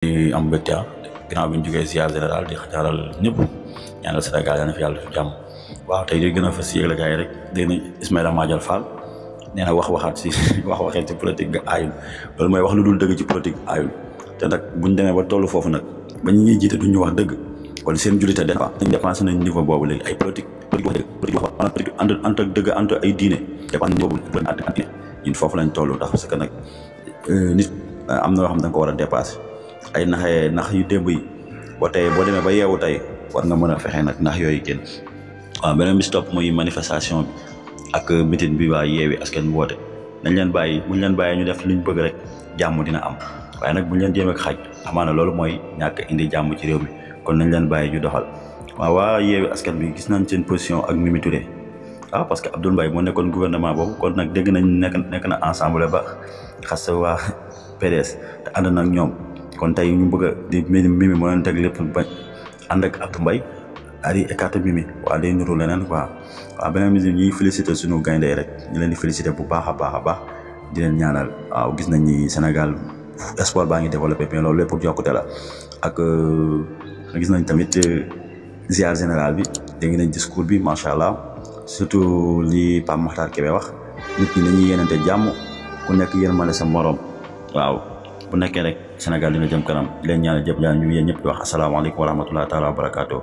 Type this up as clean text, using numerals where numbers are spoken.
di am mbégte ginnaaw bi ñu jógee ziar général di xaaral ñëpp ñaanal Sénégal yal na fi yàlla def jàmm waaw tey di gën a fas yéegle gars yi rek dégg nañ Ismaïla Madior Fall nee na waxaat si waxee ci politique ga aayul loolu mooy wax lu dul dëgg ci politique aayul te nag buñ demee ba tollu foofu nag ba ñu ñuy jiite duñ ñu wax dëgg kon seen jullite dépassé nañ niveau boobu léegi ay politique ant ak dëgg ant ay diine dépassé nañ boobu ñun foofu lañ toll ndax parce que nag nit am na yoo xam ne da nga ko war a dépassé ay nax yu démb yi boo demee ba yeewu tey war nga mën a fexe nag nax yooyu génn waaw beneen bi si topp muy manifestation bi ak meeting bi waa Yewwi Askan Wi woote nañ leen bàyyi buñ leen bàyyee ñu def luñ bëgg rek jàmm dina am waaye nag buñ leen jéem ak xaj amaana loolu mooy ñàkk indi jàmm ci réew mi kon nañ leen bàyyi ñu doxal waaw waa Yewwi Askan Wi gis nañ seen position ak Mimi Touré waaw parce que Abdoul Mbaye moo nekkoon gouvernement boobu kon nag dégg nañ nekk na ensemble ba xas waa PDS te ànd nag ñoom kon tey ñu bëgg a di Mimi moo leen teg lépp ba ànd ak Abdou Mbaye ari écarté Mimi waa day nuru leneen quoi waaw beneen bi ñuy félicité suñu gaynde rek ñu leen di félicité bu baax a baax di leen ñaanal waaw gis nañ ni Sénégal sport baa ngi développé mais loolu lépp pour yokkute la ak gis nañ tamit ziar général bi dégg nañ discours bi macha allah surtout li Pape Makhtar Kébé wax nit ñi dañuy yéenante jàmm ku nekk yërmale sa morom waaw bu nekkee rek Sénégal dina jëm kanam di leen ñaanal jëpp ñaan ñu yéen ñëpp di wax asalaamaaleykum wa rahmatullahi taala wa barakaatu